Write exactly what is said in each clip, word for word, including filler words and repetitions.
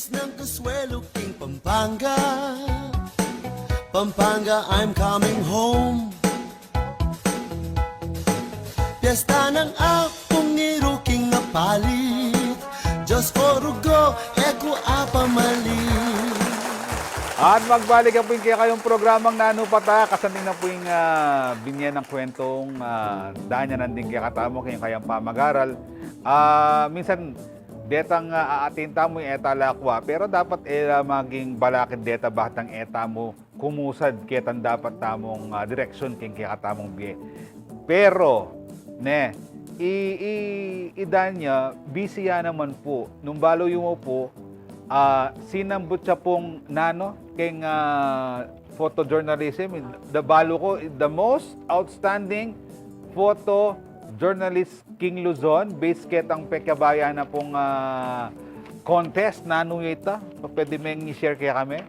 Nang kaswelo king Pampanga, Pampanga, I'm coming home. Piyesta nang Apung Iru king Apalit, Diyos ko rugo, e ku apamalit. At magbalik ya pu ing kekayung programang Nanu pa ta, kasanting na pu ing, ah, binye nang kwentong, ah, Danya nandin kekatamu king kayang pamagaral. Ah, minsan, detang, ah, aatin tamu, e ta la kua, pero dapat e la maging balakid deta ba tang e tamu kumusad ketang dapat tamung, ah, direksyon king kekatamung bie. Pero, ne, i, i, i Danya, busy ya naman pu. Nung balu yu mu pu, ah, sinambut ya pung nanu, king, ah, photojournalism, the balu ku, the most outstanding photojournalist king Luzon, base ketang pekabayan na pung, ah, contest, nanu ya ita? Pwede meng i-share kekami?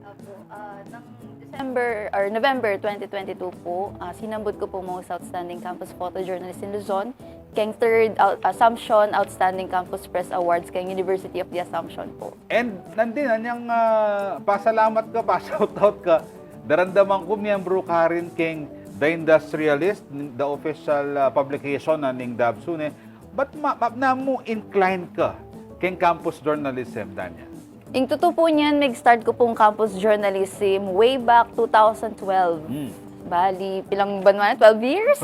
Opo, ah, nang December or November twenty twenty-two po, ah, sinambut ko po most outstanding campus photojournalist in Luzon, keng third Out-, Assumption Outstanding Campus Press Awards keng University of the Assumption po. And nandin, anyang, ah, pasalamat ka, pa-shoutout ka, daramdaman ku miyembru ka rin keng The Industrialist, the official, ah, publication na ning DABSU, ne. Ba't ma-, ma-, namu incline ka keng campus journalism, Danya? Ing tutu po niyan, mag-start ko pong campus journalism way back two thousand twelve. Hmm. Bali, pilang banwa na? Twelve years?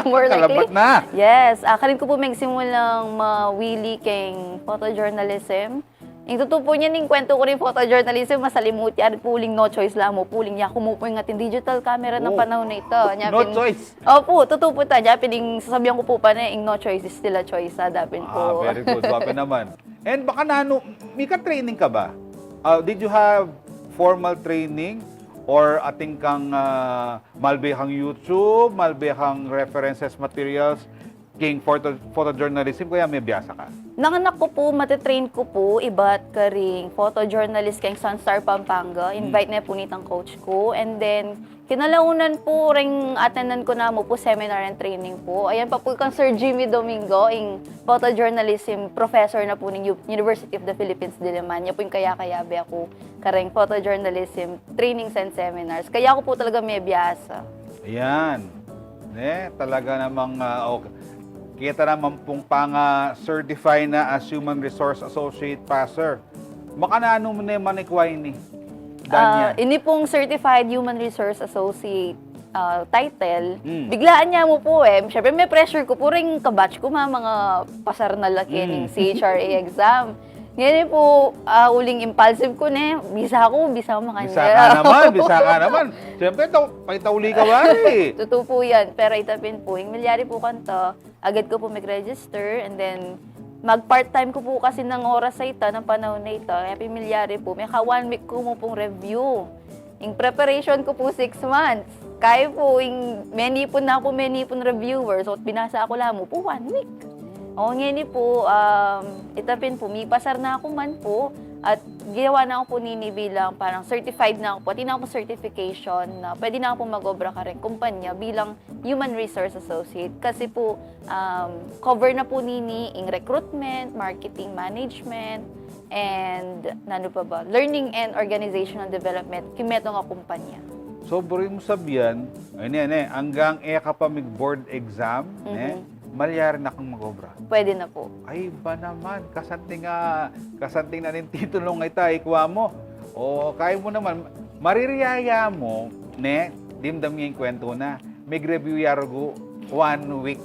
More likely. Kalabat na. Yes. Ah, karin ku po magsimulang mawili keng photojournalism. Ing tutu po niyan, ing kwento ku ring photojournalism, masalimutan ya rin po uling no choice la mu po uling ya ku mu po ing ating digital camera ng panahon na ito. No choice. Opo, tutu po ta. Nya pin ing sasabihan ku po pa na, ing no choice is still a choice, ha, dapin po. Ah, very good. Wa pa naman. And baka nanu, mika-training ka ba? Ah, did you have formal training? Or atin kang, ah, malbe kang YouTube, malbe kang references materials, king photo-, photojournalism, kaya mebiasa ka? Nanganak ku po, matitrain ku po ibat karing photojournalist keng Sunstar Pampanga. Invite ne po nitang coach ku. And then, kinalaunan po, reng attendan ku namu po seminar and training po. Ayan pa po kang Sir Jimmy Domingo, ing photojournalism professor na po ning U-, University of the Philippines, Diliman. Ya po ing kayakayabe ku kareng photojournalism trainings and seminars. Kaya ku po talaga mebiasa. Ayan. Ne, talaga namang, ah, okay. Kita naman pung panga-certify na as Human Resource Associate pa, sir. Makananu mu ne man ikwa ini, Danya? Ah, ini pong Certified Human Resource Associate, ah, title, biglaan ya mu po, eh. Siyempre, me-pressure ku po ring kabatch ku, ma-, mga pasar na la kening C H R A exam. Ngeni po, ah, uling impulsive ku ne, bisa ku, bisa makanya. Bisa ka naman, bisa ka naman. Siyempre, tau-, paitauli ka, wari. Tutu po yan. Pero ita pin po, ing milyari po kanita, agad ku po mag-register, and then mag-part-time ku po kasi ng oras a ita, ng panahon na ita. Kaya pin milyari po, meka one week ku mu pong review. Ing preparation ku po, six months. Kaya po, ing menipun na ku, menipun reviewers, o binasa ku la mu po, one week. O, ngeni po, um, ita pin po, mipasar na ku man po, at ginawa na ku po nini bilang parang certified na ku po, at ina ku po certification na pwede na ku po mag-obra kareng kumpanya bilang human resource associate. Kasi po, um, cover na po nini ing recruitment, marketing management, and nanu pa ba? Learning and organizational development, king metung a kumpanya. So, buri mu sabian, ay, ne, ne, anggang e ka pa mig-board exam, ne, malyari na kang mag-obra. Pwede na po. Ay, ba naman, kasanting, ah, kasanting na ning titulung ita, ikwa mu. O, kaya mu naman, maririyaya mu, ne, dimdam ya ing kwento na, mig-review ya rugu, one week.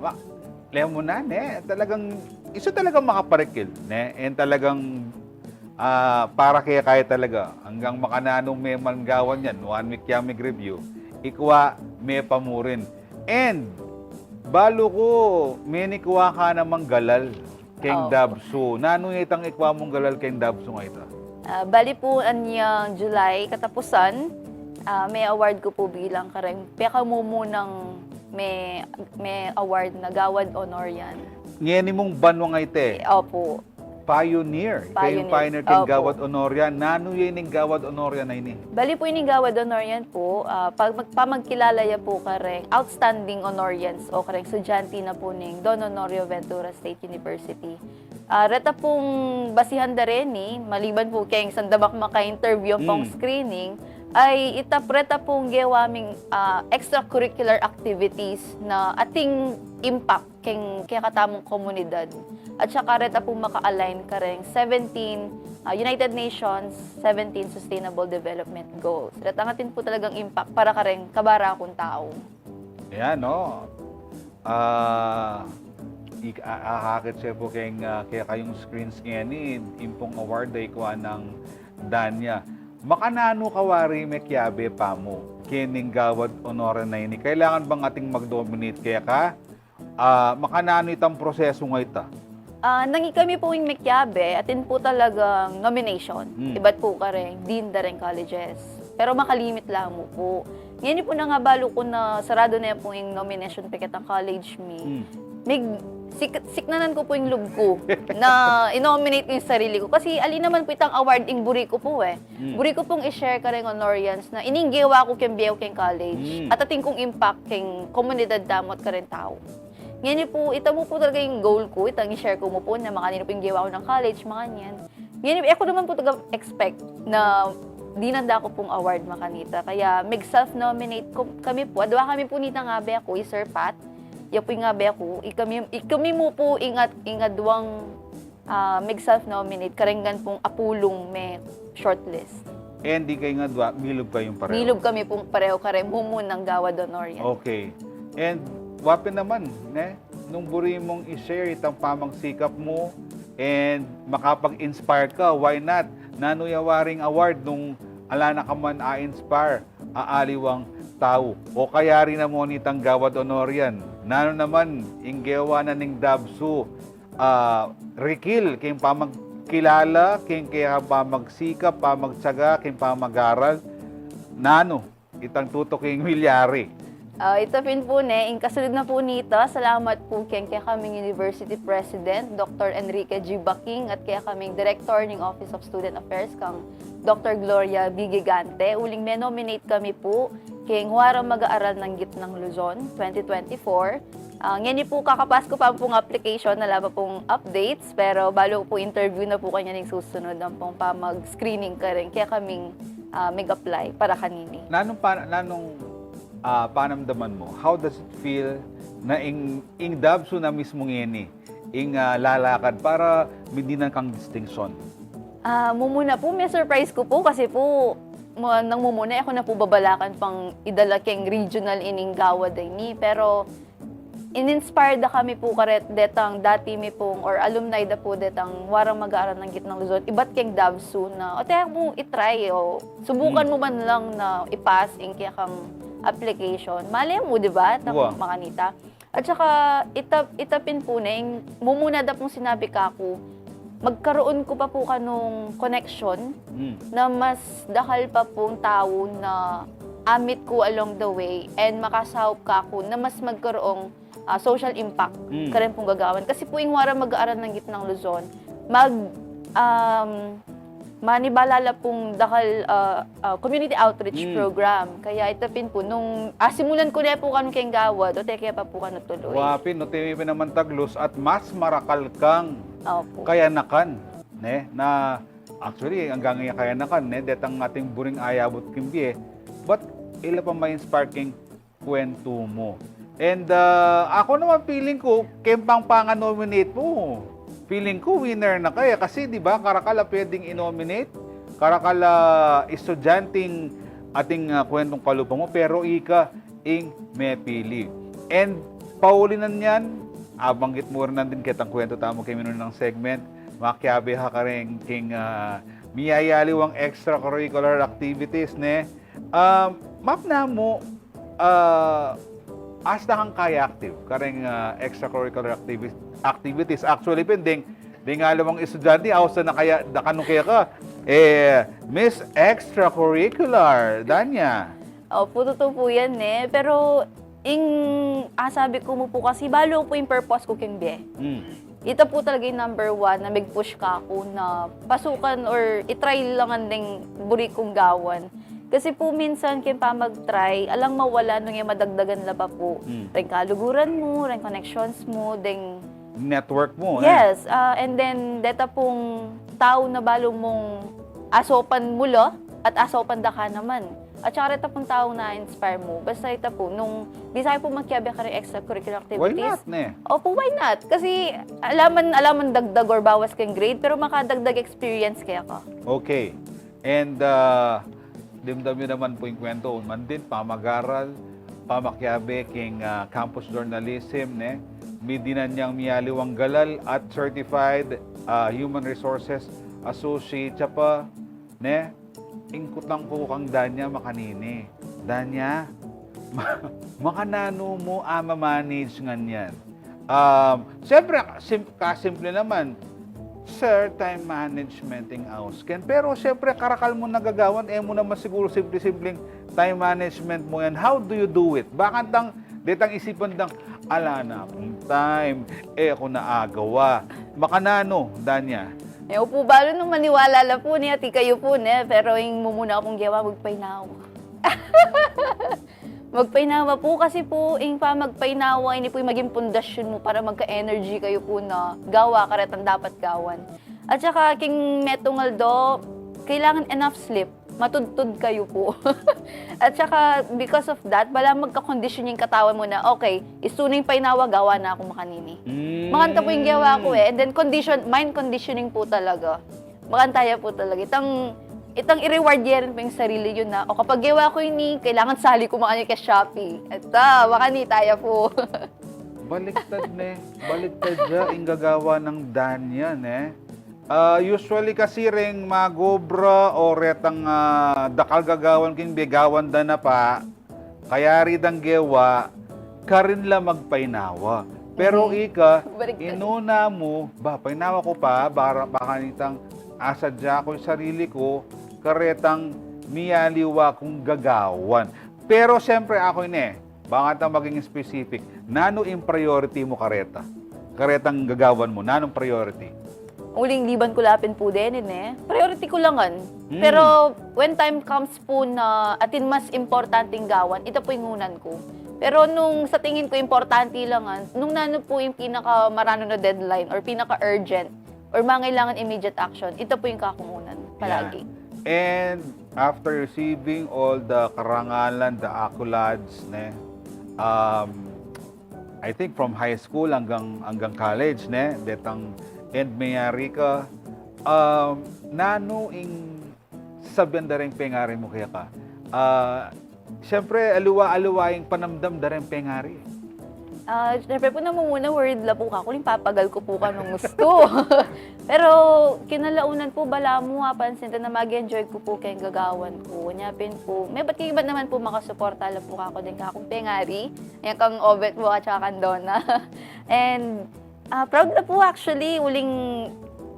Ma-, Lemu na, ne? Talagang, isu talagang makaparikil, ne? And talagang, ah, para kaya, kaya talaga. Anggang makananu me man gawan yan, one week yang mig-review. Ikwa, me pa mu rin. And, balu ku, menikwa ka namang galal keng DABSU. Nanu itang ikwa mung galal keng DABSU nga ita? Ah, bali po, anyang July katapusan, ah, me-award ku po bilang kareng pekamumunang me, me-award na Gawad Honorian. Ngeni mung banwa nga ita e? Opo. pioneer. Ikayu ing pioneer keng Gawad Honorian. Nanu ya ining Gawad Honorian a ini? Bali pu, ining Gawad Honorian pu, ah, pag-, pamagkilala ya pu kareng outstanding honorians o kareng estudyante na pu ning Don Honorio Ventura State University. Ah, reta pung basihan da reni, maliban pu keng sanda maka-interview ampong screening, ay ita pu, reta pung gewa ming, ah, extracurricular activities na ating impact keng kekatamung komunidad. At saka reta pung maka-align kareng seventeen, ah, United Nations seventeen Sustainable Development Goals. Reta atin pu talagang impact para kareng kabarakung tau. Ayan, no? Ah, ik-, a-, akakit siya pu keng, ah, kekayung screens ngeni, ing pung award a ikua nang Danya. Makananu ka wari mekiabe pamu kening Gawad Honorian a ini? Kailangan bang ating mag-nominate keka? Ah, makananu itang proseso nga ita? Ah, nung ikami pu ing mekiabe, atin pu talagang nomination. Hmm. Ibat pu kareng dean da reng colleges. Pero makalimit la mu pu. Ngeni pu, nung abalu ku na saradu ne pu ing nomination peketang college mi, hmm, mig-, sik-, siknanan ku pu ing lub ku na i-nominate ku ing sarili ku. Kasi ali naman pu itang award ing buri ku pu e. Hmm. Buri ku pung i-share kareng honorians na ining gewa ku keng bie ku keng college. Hmm. At atin kung impact keng komunidad tamu at kareng tau. Ngeni pu, ita mu pu talaga ing goal ku, itang i-share ku mu pu na makaninu pu ing gewa ku nang college, makanyan. Ngeni, e ku naman pu talaga expect na dinan da ku pung award makanita. Kaya mig-self-nominate ku, kami pu, adwa kami pu nitang abe ku, i Sir Pat. Ya pu ing abe ku, ikami, ikami mu pu ing at-, ing adwang ah, mig-self-nominate, kareng ngan pung apulung me-shortlist. And ikayu ing adwa, milub kayung pareho? Milub kami pung pareho kareng mumunang Gawad Honorian. Okay. And wa pin naman, ne? Nung buri mung i-share itang pamagsikap mu and makapag-inspire ka, why not? Nanu ya waring award nung ala na ka man a-inspire a aliwang tau? O kayari na mu nitang Gawad Honorian, nanu naman ing gewa na ning DAVSU, ah, rikil keng pamagkilala, keng kekang pamagsikap, pamagtiyaga, keng pamag-aral, nanu itang tutuking milyari? Ah, ita pin pu ne, ing kasunod na pu nita, salamat pu keng kekaming University President, Doktor Enrique G. Baking, at kekaming Director ning Office of Student Affairs, kang Doktor Gloria B. Gigante, uling me-nominate kami pu keng Huwarang Mag-aaral nang Gitnang Luzon twenty twenty-four. Ah, ngeni pu, kakapas ku pa pung application, ala pa pung updates, pero balu pung interview na pu kanyan ing susunod ampong pamag-screening kareng kekaming, ah, mig-apply para kanini. Nanung pa-, nanung, ah, panamdaman mu? How does it feel na ing, ing DAVSU na mismu ngeni ing, ah, lalakad para midinan kang distinction? Ah, mumuna pu, me-surprise ku pu kasi pu, mu-, nang mumuna, e ku na pu babalakan pang idala keng regional ining Gawad a ini. Pero in-inspire da kami pu karet detang dati mi pung, or alumni da pu detang Huwarang Mag-aaral nang Gitnang Luzon, ibat keng DAVSU na, o, te mu i-try, o, subukan mu man lang na i-pass ing kekang application. Malay mu, di ba? Makanita. At saka, ita, ita pin pu ne, ing mumuna da pung sinabi kaku, magkaroon ku pa pu kanung connection na mas dakal pa pung tau na amit ku along the way and makasaup kaku na mas magkaroong, ah, social impact kareng pung gagawan. Kasi pu ing Huwarang Mag-aaral nang Gitnang Luzon, mag, um, manibala la pung dakal, ah, ah, community outreach program. Kaya ita pin pu, nung asimulan ku ne pu kanu keng Gawad, o, te ke pa pu kanu tuloy. Wa pin, no, te mi pin naman taglus at mas marakal kang kayanakan, ne? Na, actually, anggang iya kayanakan, ne? Detang ating buring ayabut king bie, but ila pa ma-inspire king kuwentu mu. And, ah, aku naman, feeling ku, keng pang panga-nominate mu, feeling ku winner na ka e. Kasi, di ba, karakal a pwedeng i-nominate, karakal a estudyanteng ating, ah, kuwentung kalupa mu, pero ika ing mepili. And pauli na niyan, abanggit mu rin nandin ketang kuwentu tamu keng minunang segment, makiabe ka kareng keng, ah, miyayaliwang extracurricular activities, ne? Ah, mapna mu, ah, asta kang kaya active kareng, ah, extracurricular activi-, activities. Actually pin, deng, deng aliwang estudyante, ausan na kaya, da kanu keka, e, Miss Extracurricular, Danya. Opu, tutu pu yan, ne. Pero ing, ah, sabi ku mu pu kasi, balu pu ing purpose ku keng bie. Hmm. Ita pu talaga ing number one na mag-push kaku na pasukan or i-try la ngan deng buri kung gawan. Kasi pu minsan keng pamag-try, alang mawala nung e madagdagan la pa pu. Mm. Deng kaluguran mu, deng connections mu, deng network mu, e. Yes, ah, and then deta pung tau na balu mung asopan mu la at asopan da ka naman. At saka reta pung taung na-inspire mu. Basta ita pu, nung bisa pu makiabe kareng extracurricular activities. Why not, ne? Opo, why not? Kasi alaman, alaman dagdag or bawas keng grade, pero makadagdag experience keka. Okay. And, ah, dimdam yu naman pu ing kwentu, un man din, pamag-aral, pamakiabe king, ah, campus journalism, ne? Midinan yang mialiwang galal at certified, ah, human resources associate ya pa, ne? Ing kutang ku kang Danya makanini. Danya, ma-, makananu mu a ma-manage ngan yan? Um, siyempre, sim-, kasimple naman, sir, time management ing aus ken. Pero siyempre, karakal mu nang gagawan, e mu naman siguru simple-simpleng time management mu yan. How do you do it? Bakantang, detang isipan dang, ala na kung time, e ku na agawa. Makananu, Danya? E ku pu balu nung maniwala la pu ne, at ikayu pu ne, pero ing mumuna kung gewa, magpainawa. Magpainawa pu kasi pu, ing pamagpainawa, ini pu ing maging pundasyon mu para magka-energy kayu pu na gawa karetang dapat gawan. At saka, king metung aldo, kailangan enough sleep. Matudtud kayu pu. At saka, because of that, bala magka-condition ing katawan mu na, okay, isu na ing painawa, gawa na ku makanini. Mm. Makanta pu ing gewa ku e. And then, condition, mind conditioning pu talaga. Makanta ya pu talaga. Itang, itang i-reward ye rin pu ing sarili yu na, o kapag gewa ku ini, kailangan sali ku makanini keng Shopee. Eto, makanita ya pu. Baliktad ne. Baliktad ya ing gagawan nang Danya, ne? Ah, usually kasi reng mag-obra o retang, ah, dakal gagawan king bie, gawan da na pa, kayari dang gewa, karin la magpainawa. Pero ika, inuna mu, ba, painawa ku pa, bara, baka nitang asadya ku ing sarili ku, karetang mialiwa kung gagawan. Pero siyempre, aku ini, baka tang maging specific, nanu ing priority mu kareta? Karetang gagawan mu, nanung priority? Uling liban ku la pin pu deni, e. Priority ku la ngan. Hmm. Pero when time comes pu na atin mas importanteng gawan, ita pu ing unan ku. Pero nung sa tingin ku importante la ngan, nung nanu pu ing pinakamaranu na deadline or pinaka-urgent or mangailangan immediate action, ita pu ing kakung unan palagi. Yan. And after receiving all the karangalan, the accolades, ne, um, I think from high school hanggang, hanggang college, ne, detang, and meyari ka, um, nanu ing sasabian da reng pengari mu keka? Ah, siyempre, aliwa-aliwa ing panamdam da reng pengari. Ah, siyempre pu, namumuna, worried la pu kaku, uling papagal ku pu kanung gustu. Pero, kinalaunan pu, balamu, apansin da na mag-enjoy ku pu keng gagawan ku. Nya pin pu, mebat king ibat naman pu, makasuporta la pu kaku deng kakung pengari. Yan kang Obet pu at saka kang Donna. And, ah, proud la pu actually, uling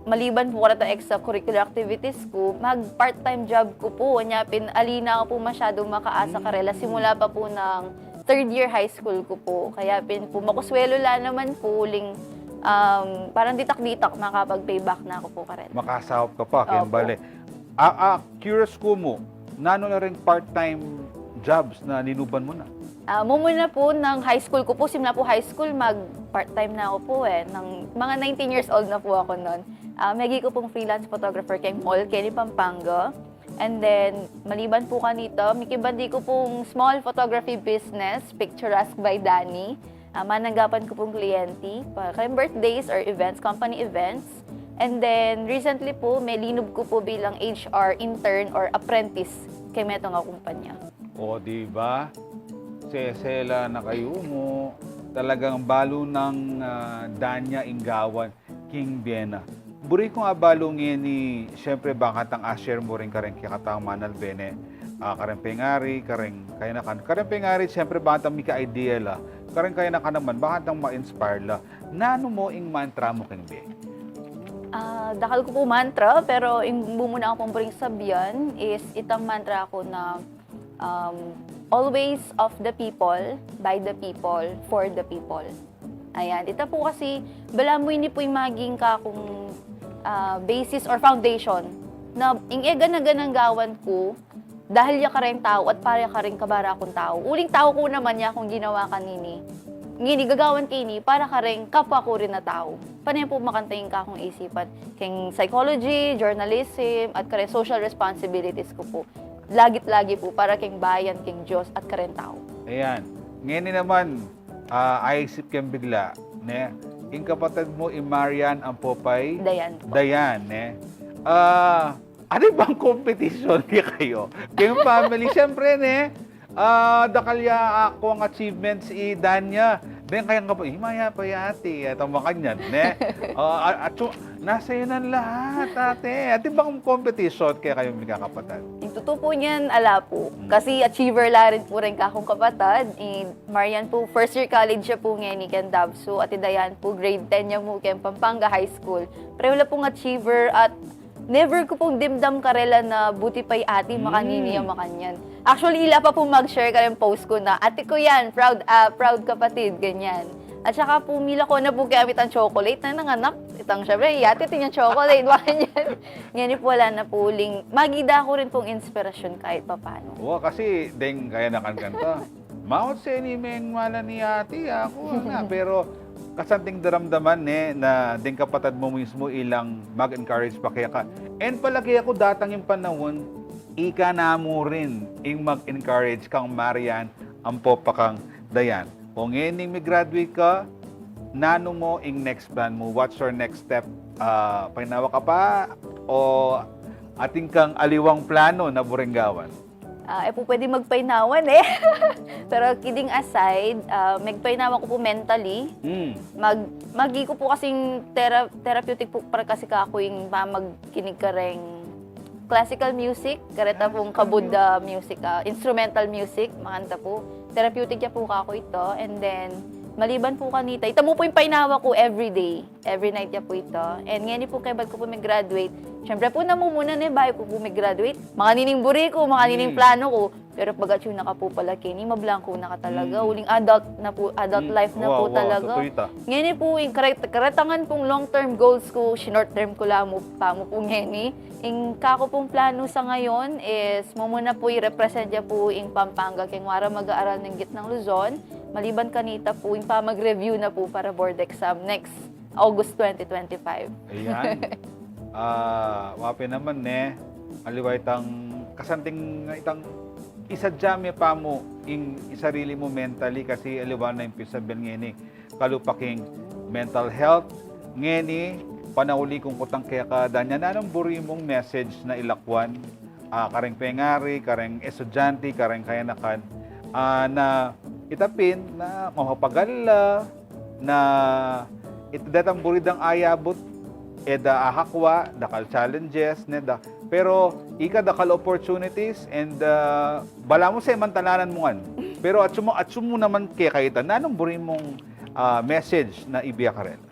maliban pu kareta extracurricular activities ku, mag-part-time job ku pu. Nya pin, ali na ku pu masyadung makaasa karela. Simula pa pu nang third year high school ku pu. Kaya pin pu, makuswelo la naman pu, uling, um, parang ditak-ditak, makapag-payback na ku pu karela. Makasaup ka pa, keng bale. Opo. Ah, ah, curious ku mu, nanu na ring part-time jobs na linuban mu na? Ah, mumuna pu, nang high school ku pu, simula pu high school, mag-part-time na ku pu, e. Nang mga nineteen years old na pu aku nun. Ah, megi ku pung freelance photographer keng mall keni Pampanga. And then, maliban pu kanita, mikibandi ku pung small photography business, Picturesque by Danny. Ah, mananggapan ku pung kliyente, pa, kayang birthdays or events, company events. And then, recently pu, melinub ku pu bilang H R intern or apprentice keng metung a kumpanya. O, di ba? Sesela na kayu mu. Talagang balu nang, ah, Danya ing gawan king bie na. Buri kung abalu ngeni, siyempre, baka tang a-share mu rin kareng kekatang manalbe ne, ah, kareng pengari, kareng kayanakan. Kareng pengari, siyempre, baka tang mika-idea la. Kareng kayanakan naman, baka tang ma-inspire la. Nanu mu ing mantra mu keng bie? Ah, dakal ku pu mantra, pero ing mumuna ku pung buring sabian is itang mantra ku na, um, always of the people, by the people, for the people. Ayan, ita po kasi, balamu ini po ing maging kakung, ah, basis or foundation na ing e gana-ganang gawan ku, dahil ya kareng tau at para kareng kabarakung tau. Uling tau ku naman ya kung ginawa kanini. Ngeni gagawan ke ini para kareng kapwa ku rin a tau. Pane po makanta ing kakung isipan. Keng psychology, journalism, at kareng social responsibilities ku po. Lagit-lagi po para keng bayan, keng Diyos, at kareng tau. Ayan. Ngeni naman, ah, aisip keng bigla, ne? Ing kapatad mu, i Marian, ampo pay Dayan po. Dayan, ne? Ah, ano bang competition kekayu? Keng family, siyempre, ne? Ah, dakal ya akung achievements i Danya. Then, kayang kapatad, eh, mayapa ya ati, at ang makanyan, ne? Ah, a-, at su-, nasa iyo nan lahat, ate. Ati bang competition kekayu, mikakapatad? Ing tutu po niyan, ala po. Kasi achiever la rin po rin kakung kapatad. I Marian po, first year college siya po ngeni keng DAVSU. At i Dayan po, grade ten ya mu keng Pampanga High School. Pareho la pong achiever at never ku pong dimdam karela na buti pa'y ati makanini ya makanyan. Actually, ila pa po mag-share kareng post ku na, "Ati ku yan, proud, ah, proud kapatid," ganyan. At saka po, mila ko na po kaya itang chocolate na nanganak. Itang, syempre, yati tinya chocolate, makanyan. Ngeni po, ala na po uling, magida ku rin pong inspirasyon kahit papano. Wa, kasi deng kaya nakan kanta. Maut sa ini meng mala ni ati, aku na. Pero kasanting daramdaman, ne, na deng kapatad mu mismu ilang mag-encourage pa keka. And palagi aku datang ing panaun, ika na mu rin ing mag-encourage kang Marian, ampo pa kang Dayan. O ngeni mi-graduate ka, nanu mu ing next plan mu? What's your next step? Ah, painawa ka pa? O atin kang aliwang plano na buring gawan? Ah, e po pwede magpainawan eh. Pero kidding aside, ah, magpainawa ku po mentally. Hmm. Mag, magi ku po kasing tera-, therapeutic po para kasi kaku ing pamagkinig kareng classical music, kareta pong ka-Buddha music, ah, instrumental music, makanta po. Therapeutic ya po kaku ita. And then, maliban po kanita, ita mu po ing painawa ku everyday. Every night ya po ita. And ngeni po, kaybat ku po mag-graduate. Siyempre po, namumuna ne, bayu ku po mag-graduate. Makanining buri ku, makanining plano ku. Pero pag atyu na ka po pala keni, mablangko na ka talaga. Uling adult na po, adult life na po talaga. Ngeni po, ing karet-, karetangan pong long-term goals ku, short-term ku la mu, pa mu po ngeni. Ing kaku pong plano sa ngayon is, mumuna po i-represent ya po ing Pampanga keng wara mag-aaral ning gitnang Luzon. Maliban kanita po, ing pamag-review na po para board exam next August twenty twenty-five. Ayan. Ah, wa pin naman ne, aliwa itang kasanting itang isadya me pa mu ing sarili mu mentally kasi aliwa na ing pisabian ngeni kalupa king mental health. Ngeni, panauli kung kutang keka, Danya, nanung buri mung message na ilakwan, ah, kareng pengari, kareng estudyante, kareng kayanakan, ah, na ita pin na mapapagal la, na ita detang buri dang ayabut, e da ahakwa, dakal challenges, ne da. Pero ika dakal opportunities, and, ah, balamu semantalanan mu ngan. Pero atsu mu, atsu mu naman keka ita, nanung buri mung, ah, message na ibie karela?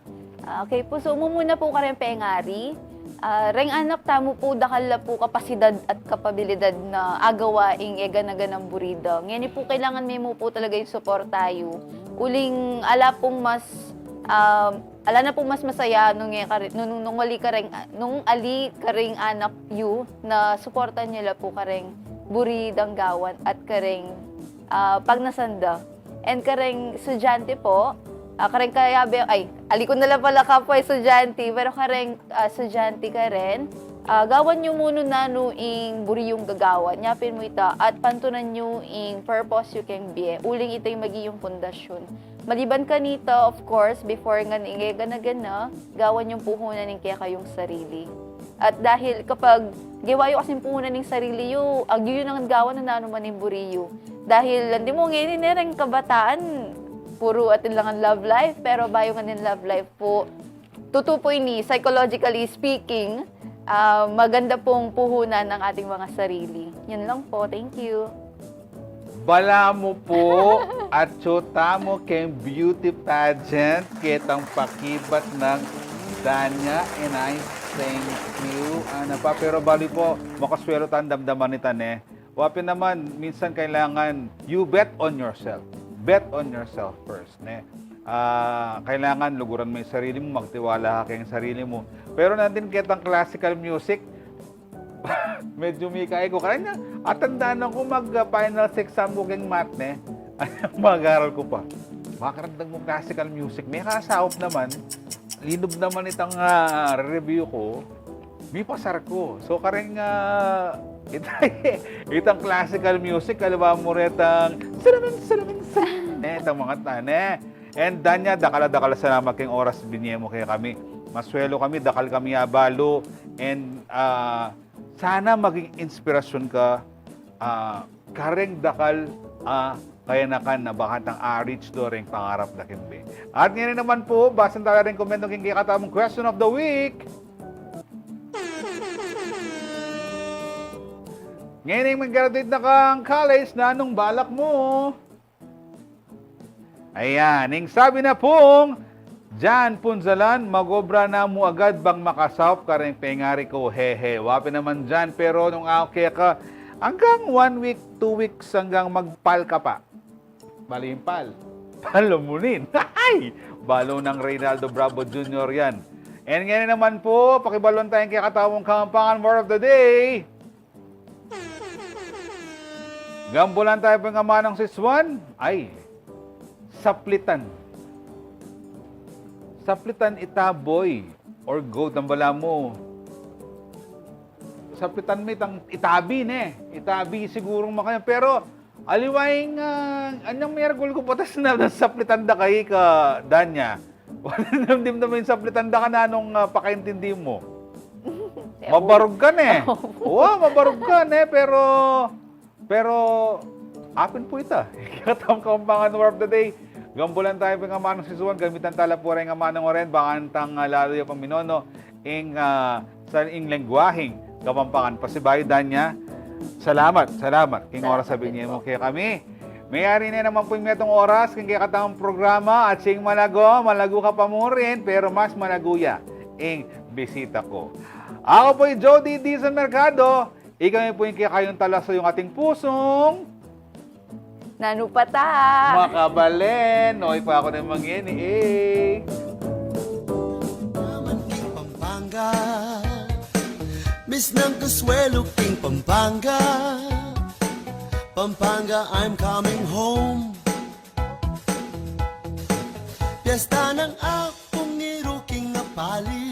Ah, okay po, so mumuna po kareng pengari. Ah, reng anak tamu po, dakal la po kapasidad at kapabilidad na agawa ing e gana-ganang buri da. Ngeni po, kailangan me mu po talaga ing suporta yu. Uling ala pong mas, ah, ala na pong mas masaya nung, e, kare-, nung, nung, nung ali kareng, nung ali kareng anak yu na suportan yu la po kareng buri dang gawan at kareng, ah, pagnasan da. And kareng estudyante po, ah, kareng kayabe, ay, ali ku na la pala kapwa estudyante, pero kareng, ah, estudyante karen, ah, gawan yu mu nung nanu ing buri yung gagawan, yapin mu ita, at pantunan yu ing purpose yu keng bie, uling ita ing maging yung pundasyon. Maliban kanita, of course, before ngan ing e gana-gana, gawan yung puhunan ing kekayung sarili. At dahil kapag gewa yu kasing puhunan ing sarili yu, agyu yu nang gawan nung nanu man ing buri yu. Dahil, landi mu ngeni ne, reng kabataan, puru atin la ngan love life, pero bayu ngan ing love life po, tutu po ini, psychologically speaking, ah, maganda pong puhunan ang ating mga sarili. Yan lang po. Thank you. Balamu po, atsu tamu keng beauty pageant, ketang pakibat nang Danya, and I thank you. Ana pa, pero bali po, makaswelo tang damdaman ita, ne? Wa pin naman, minsan kailangan you bet on yourself. Bet on yourself first, ne? Ah, kailangan luguran mo ing sarili mo, magtiwala ka keng sarili mo. Pero nandin ketang classical music, medyo mika ku. Kaya atandaan ku mag, ah, finals exam ku keng math, ne? Mag-aral ku pa. Makaragdag mu classical music. Mekasaup naman. Linub naman itang, ah, review ku. Mipasar ku. So, kareng, ah, ita-, itang classical music, aliwa mu retang, salamin, salamin, salamin. Ne, itang mga ta-, ne? And Danya, dakal a dakal a salamat keng oras binye mu kekami. Maswelu kami, dakal kami abalu. And, ah, sana maging inspirasyon ka, ah, kareng dakal a kayanakan a bakantang a-reach do reng pangarap da keng bie. At ngeni naman pu, basan tala reng komento keng kekatamung question of the week. Ngeni mag-graduate na kang college, nanung balak mu? Ayan, ing sabi na pung Jan Punzalan, mag-obra na mu agad bang makasaup kareng pengari ku, hehe. Wa pa naman Jan, pero nung aku keka, anggang one week, two weeks, anggang mag-pal ka pa. Bali ing pal. Pal, lumunin. Ay! Balu nang Reynaldo Bravo Junior yan. And ngeni naman pu, pakibaluan taya ing kekatamung Kapampangan word of the day. Gambulan taya pu ing amanung sisuan. Ay, saplitan. Saplitan ita boy or goat, ang balamu. Saplitan mi itang itabi, ne? Itabi sigurung makanyan. Pero, aliwa ing, ah, anyang mergul ku batas na, na saplitan da keka, Danya. Wala, dimdam ing saplitan da ka, nanung, ah, pakaintindi mu? Mabarug ka, ne? Wa, mabarug ka, ne? Pero, pero, apin pu ita. Kekatamung Kapampangan word of the day. Gambulan taya pu ing amanung sisuan, gamitan tala pu reng amanung oren, bakantang, ah, lalu ya pang minono ing, ah, sa ing lengguaheng Kapampangan. Pasibayu, Danya, salamat, salamat king oras a binye mu kekami. Meyari ne naman pu ing metung oras king kekatamung programa, at sing malago, malago ka pa mu rin, pero mas malago ya ing bisita ku. Aku pu i Jody Dizon Mercado, ikami pu ing kekayung talasuyung, ating pusung nanu pa ta? Makabalen. O, ipa ku na mangeni, eh. Naman king Pampanga, Miss nang Consuelo king Pampanga. Pampanga, I'm coming home. Piyesta nang Apung Ngiru king Apali.